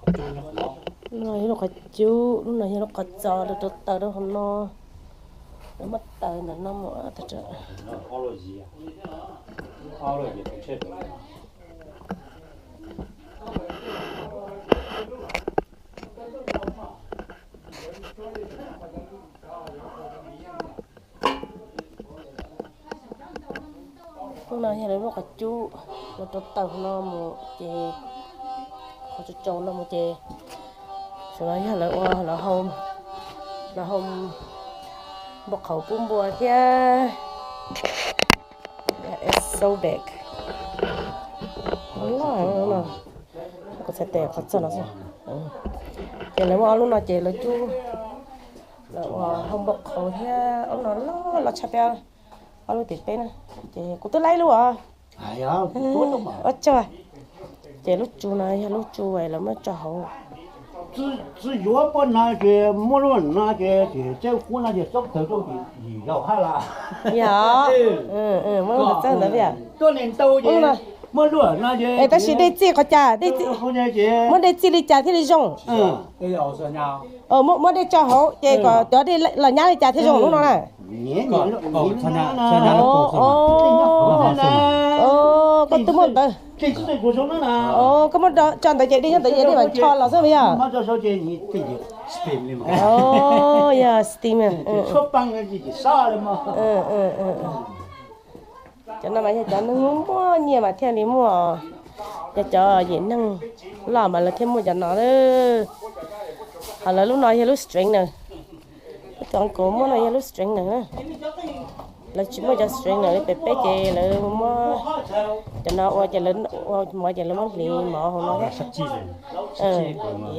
Lub no yog lub qhov cub, lub no yog lub qhov txos rau taws rau hauv no. Lawv muab taws ntawm no mus. Lub no yog lawv lub qhov cub, lawv rau taws no mus ces, qhov tsaus tsaus no mus ces, saum no yog lawv ua, lawv hau npau qhauv pub npua thiab. So big. Kuv txhais tes qhov txog no xwb. Ces lawv muaj ob lub no ces lawv cub, lawv ua hau npau qhauv thiab. Ob lub no loj loj tshaj peb ob lub tim peb na. Ces kuv twb laib lub os. Ua tsaug. Ces lub tsu no yog lub tsu lawv muab tso hauv. Tsis yuav poj no ces muab lub no ces, ces txawb kub no ces txawb tawg rau yim zaug hab las. Yog, muab lub txawb ntawd tiag. Tuab neeg tau ces muab lub no ces, tab sis dej txij qhov cas, muab dej txij li cas thiaj li zoo? Muab dej tso hauv ces kom cov dej los nyab li cas thiaj zoo lub no na. Koj twb muab ntawd, koj muab tso ntawd ces dej nyob ntawd ces dej mam ncho los xwb yog. Yog steam. Cov no mas yog cov neeg muaj muaj nyiaj mas thiaj li muaj, yog cov yim neeg loj mas lawv thiaj muaj cov no. Ho lawv lub no yog lub strainer. Lub tod kuv muab no yog lub strainer na. Lawv tsis muaj cov strainer li pem peb ces lawv muab cov no ua ces lawv ua mov ces lawv muab hliv mov hauv no thiab.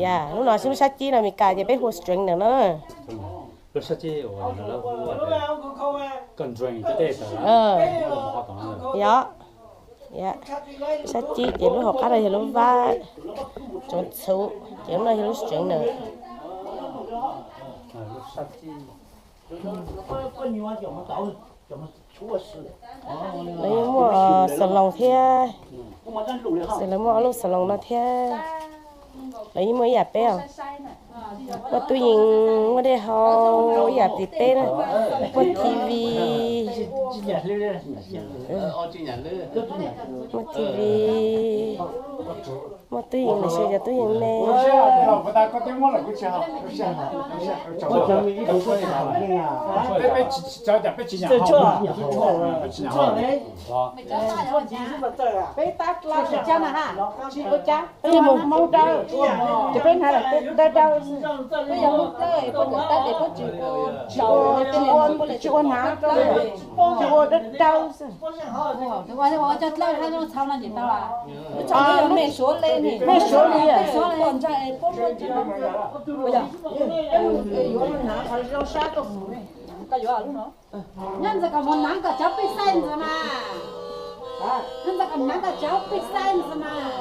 Yog, lub no xwb lub sab cib no Meskas ces peb hu strainer na. Yog, sab cib ces lub hauv qab no yog lub vab tsoov txhuv ces lub no yog lub strainer. Lawv yeej muaj xas loos thiab, lawv muaj ob lub xas loos no thiab. Lawv yeej muaj ib yam peb os. Muaj tub yees, muaj dej haus ib yam tim peb na. Muaj T V, muaj T V, muaj tub yees los sis cov tub yees me. Peb tab tla tsis cab na ha, tsis ua cab, peb mus, ces peb hnav daws daws xwb, peb yog lub plawb, peb cov tab tes peb tsis ua, tsis ua hnav plawb, tsis ua daws daws xwb. Mej suav li, mej suav li. Nyob ntawm kom mus hnav kom cov pej xeem ntawd mas. Nyob ntawm kom hnav kom cov pej xeem ntawd mas.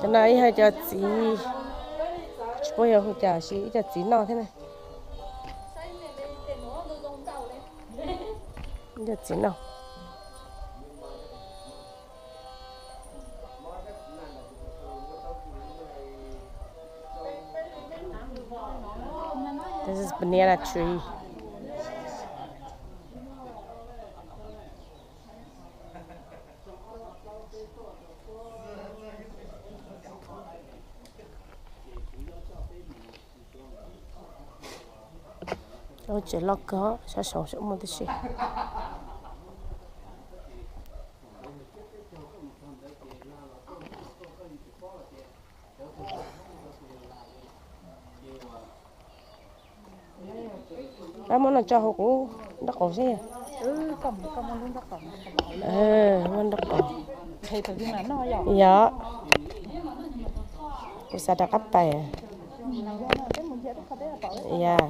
Cov no ib yog cov txiv, tsis paub yog hu cas, ib cov txiv noj thiab na. Ib cov txiv noj. This is banana tree. Tsev loj kawg, sab saud saum muaj tib si. Ab, muab no tso hauv kuv nraub qaum seb. Muab nraub qaum. Yog, kuv xav rov qab pais. Yog.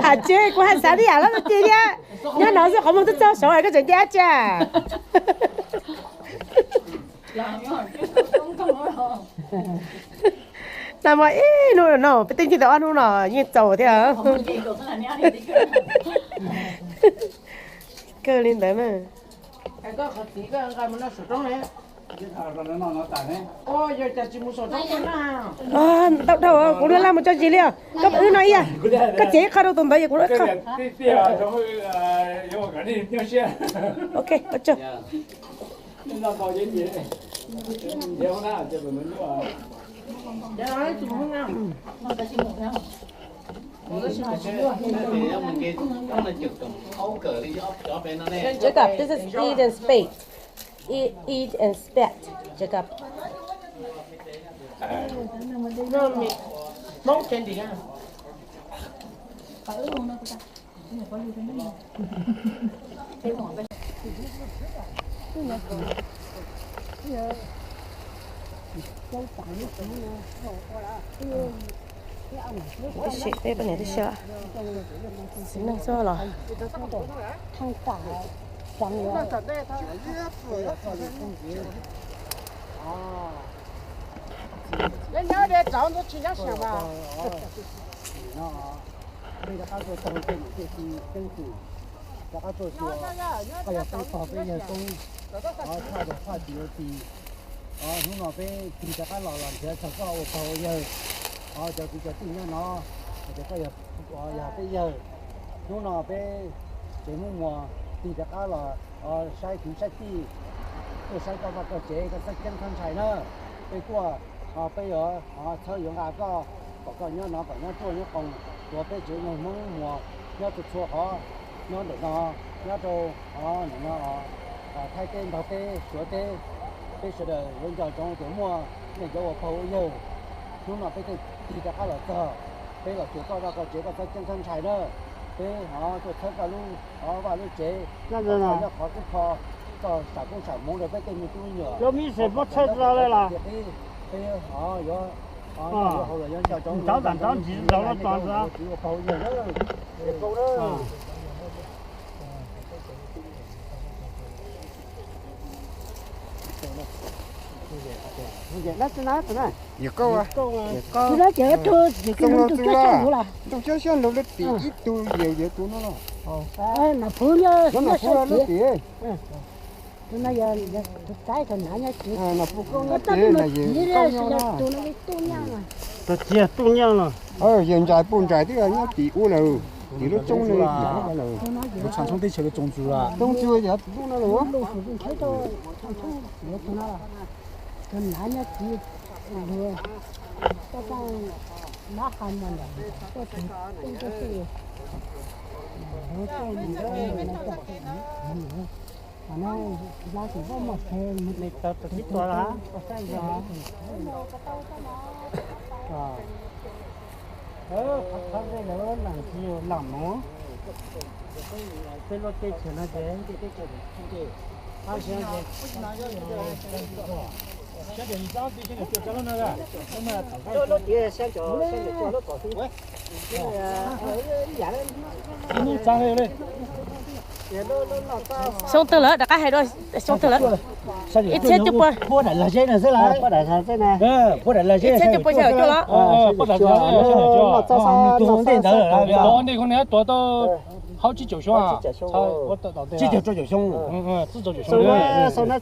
Has tsis, kuv hais xav li yam lab tis thiab. Nyob no xwb qhov muag twb txog saud koj tseem cia dab tsi? Txaj muag ib hnub no, peb twb ntsib tau ob hnub no yeej txaus thiab. Kawg li ntawd na. Ntau dhau kuv laj mus tso zis li os. Koj wb no ib yam, koj cev ib qho rau tus ntawd, kuv wb qho. Ok, ua tsaug. Jacob, this is Eden's bed. Eat, eat and spit, Jacob. Sim peb poj niam tib si, xwb neej xwb los. Rov qab tuaj xyuas, koj yog peb pog peb yawg koob, tshaj tug tshaj txiv ua txiv. Hnub no peb tig rov qab los los nrhiav txog koj ua pog ua yawg, cov kwv cov tij nyob no, hais tias koj yog peb yawg. Hnub no peb tsev Hmoob Muas tig rov qab los saib kwv saib tij, tuaj saib koj vaj koj tsev koj txhob ceeb txhob ntshai na. Peb tuaj, peb yuav txhawb yuav nqa koj, kom koj nyob no kom nyob ruaj nyob qoos, tuav peb tsev neeg Hmoob Muas nyob txhua txhua qhov, nyob ntawm no, nyob rau ntawm no, Thaib teb, Nplog teb, Suav teb, peb sawv daws yuav nco ntsoov tias muaj nej cov ua pog ua yawg. Hnub no peb thiaj tig rov qab los txog, peb los xyuas koj vaj koj tsev koj txhob ceeb txhob ntshai na. Peb tuaj txhawb koj lub vaj lub tsev, nyob qhov kub pho, koj sam koob sam hmoov rau peb tej me tub me nyuam. Peb yuav, yuav nco ntsoov ua pog ua yawg na. Yog koj, Xoo no txug lawm, ntuj xyab xyab nrug lub tim ib tug yawg yawg tus no los. Lub tim, Nom Pub koj nyob tim na, yawg Nkauj nyob na. Tug txiv Tub Nyaj los. Yawg Ntsais Puj Ntsais twb nyob tim ub lawm, tim lub roob no tim ub lawm. Tsoo Txwg yog tim lub no lawm. Qhov txhab ntej lawv lam tsis yog lam mus, peb lub teb chaws no ces Xyoo twg lawm, rov qab hais dua, xyoo twg lawm. Ib txhiab cuaj puas, ib txhiab cuaj puas xya caum cuaj los? Tus ntej ntawd tuav tau hauv tsib caug xyoo, tsib caug rau caum xyoo. Ces no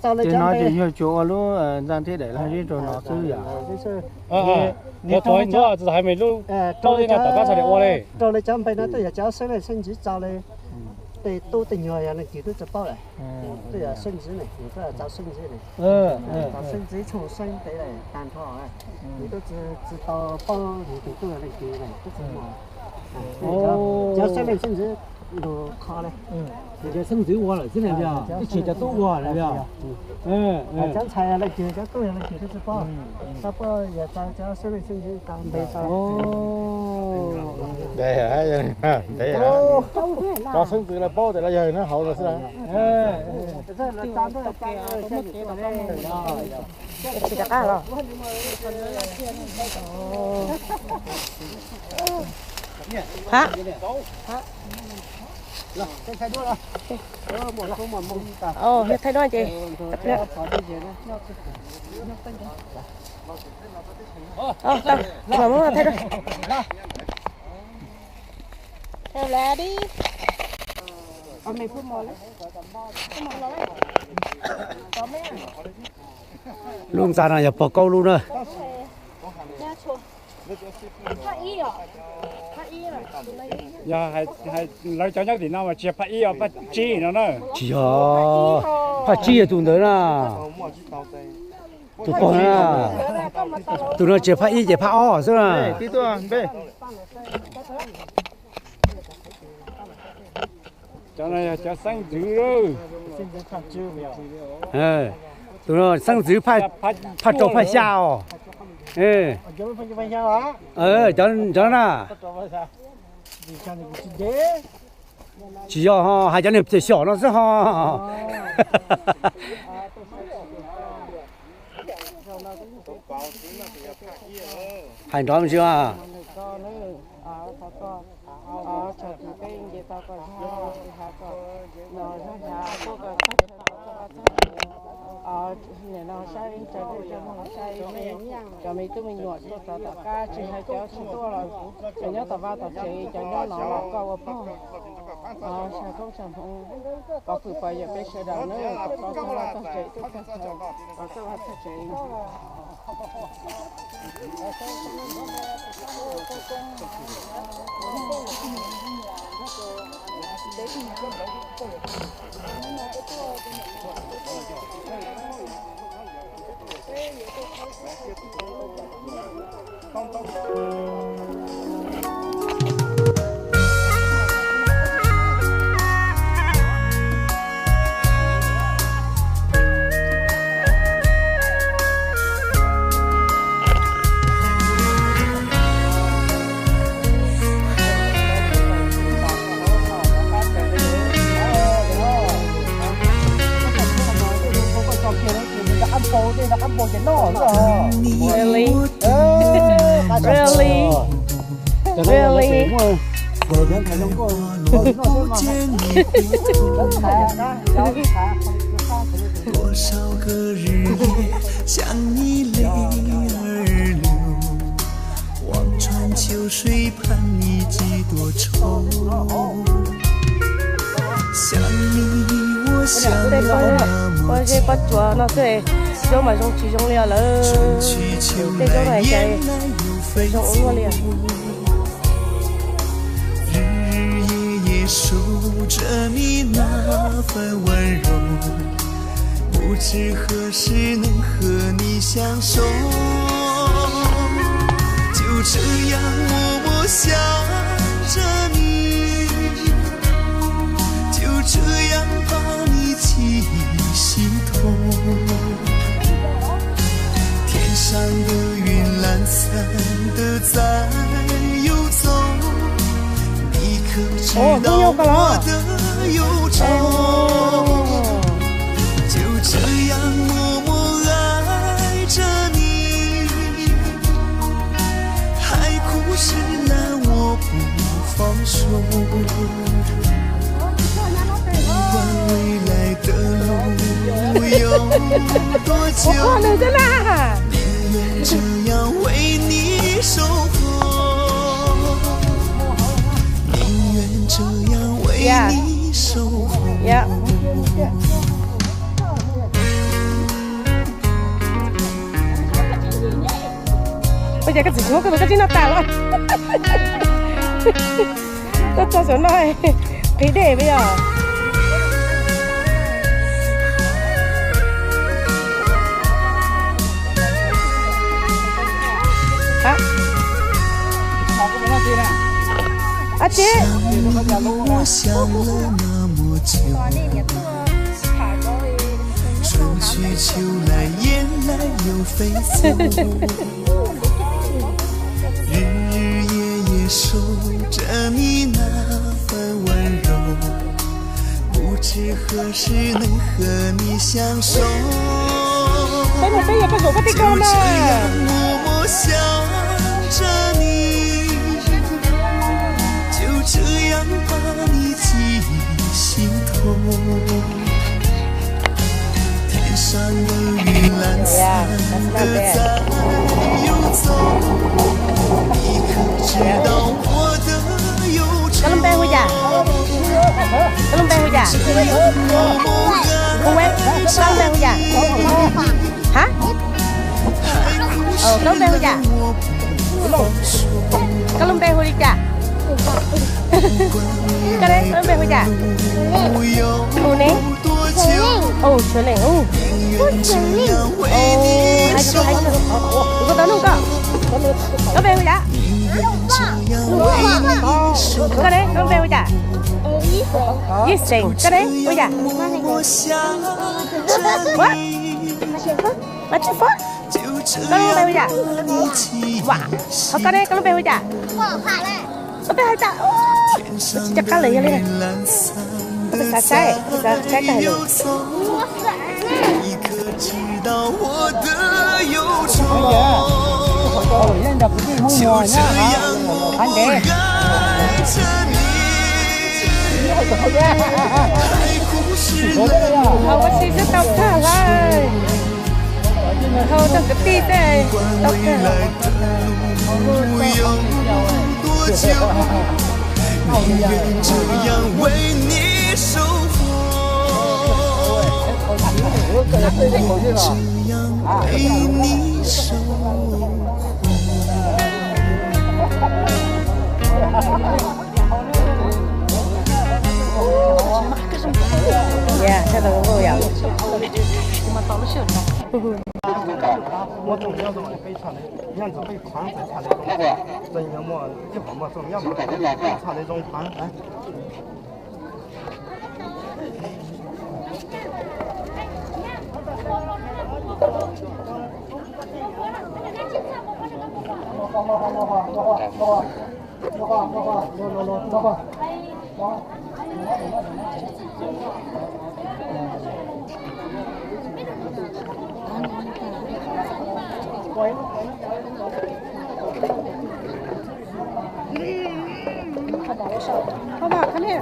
ces yog tsuas ua lub ntxa thiab daim lag zeb rau no xwb yom. Rau li cov npe no tuaj yog cov xeeb leej xeeb ntxwv tso li. Tej tub tej nyuag yog leej twg twb tsis paub lawm. Twb yog xeeb ntxwv ne, yus twb tso xeeb ntxwv ne, tso xeeb ntxwv tshooj xeeb pem lawm tag nrho. Yus twb tsis tau paub yus tus tub yog leej twg lawm, twb tsis mos. Cov xeeb leej xeeb ntxwv lus qhov li, cov xeeb ntxwv ua lawm xwb na, ib txhia cov tub ua lawm. Cov ntxhais yog leej twg, cov tub yog leej twg twb tsis paub. Tau paub yog tso cov xeeb leej xeeb ntxwv tau npe tso. Cov xeeb ntxwv lawv paub tias lawv yog nyob hauv no xwb. Tsis rov qab los. Ha? Ov, yog thaij duab ces. Ov, tau, mam muab thaij duab. Lub ntxa no yog pog Kaub lub na. Yog lawv cov nyob tim no mas tsis yog phaj ib os, phaj tsib no na. Tsis yog, phaj tsib yog tus ntawd na. Tus pog na. Tus no tsis yog phaj ib ces phaj ob xwb na. Cov no yog cov xeeb ntxwv. Tus no xeeb ntxwv phaj rau phaj xya os. Cov no na. Tsis yog ho, hais cov niag phem xyom no xwb ho. Hais nrov me ntsis mas. Cov me tub me nyuam tuaj txog tom qab tsis hais cov tsis tuaj los, cov nyob tom vaj tom tsev, cov nyob no los koj ua pog. Tshaj koob tshaj hmoov, kov fwm pov yawm peb sawv daws nawb, kom tau txog vaj txog tsev, txog vaj txog tsev. Really? Really? Really? Tej pob, pob zeb pob tsuas no xwb, zaub mas zoo tsis zoo li os lawm. Tej zaub no cas zoo ua luaj li. Ov, hnub nyoog koj los. Ua koj nws xwb na. Ya, ya. Ua cas koj txiv tsis muab koj tus koj tib no tas los? Koj tso saum no qhib dej me yog. Ab tsi. Peb mus peb yog koj zaum koj tej ko na. Koj lub npe hu cas? Koj lub npe hu cas? Hu, koj lub npe hu cas? Ha? Koj lub npe hu cas? Koj lub npe hu li cas? Koj ne, koj lub npe hu cas? Hu ne? Hu Suav Leej. Hu Suav Leej. Kuv tau nug koj. Koj npe hu cas? Koj ne, koj npe hu cas? Yij Xeem. Koj ne, hu cas? What? Mas tsis fob. Koj lub npe hu cas? Vam. Ho koj ne, koj lub npe hu cas? Koj peb hais tas tsis cov qab lawm yog li. Koj peb xav saib, koj peb xav saib koj hais lus. Qab ntev. Hauv ua si twb tau kawg lawm. Hauv tag kwv tij tej tau kawg. Yeah, sawv daws zoo nkauj yom. Come on, come here.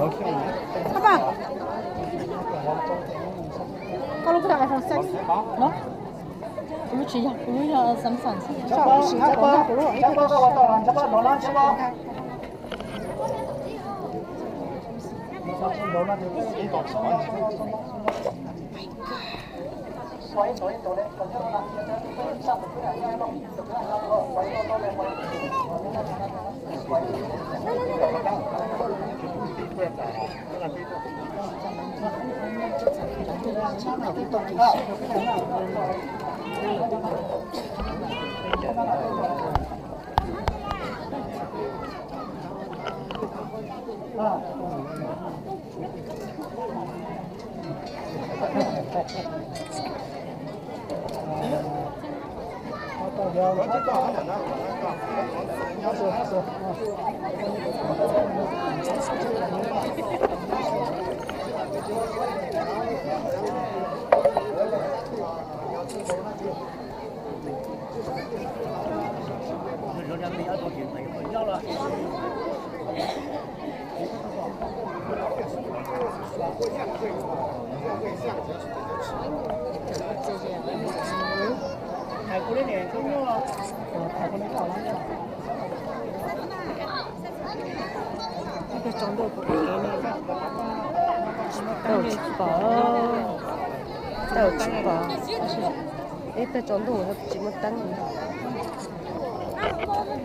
Come on. Con lub koj iPhone six. No? Kuv lub tsis yog, kuv lub yog Samsung. Tsis muaj teeb li. Tau tsis pom. Ib tag tsaus ntuj tsis muaj teeb li.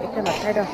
Ib tag mam thaij rau.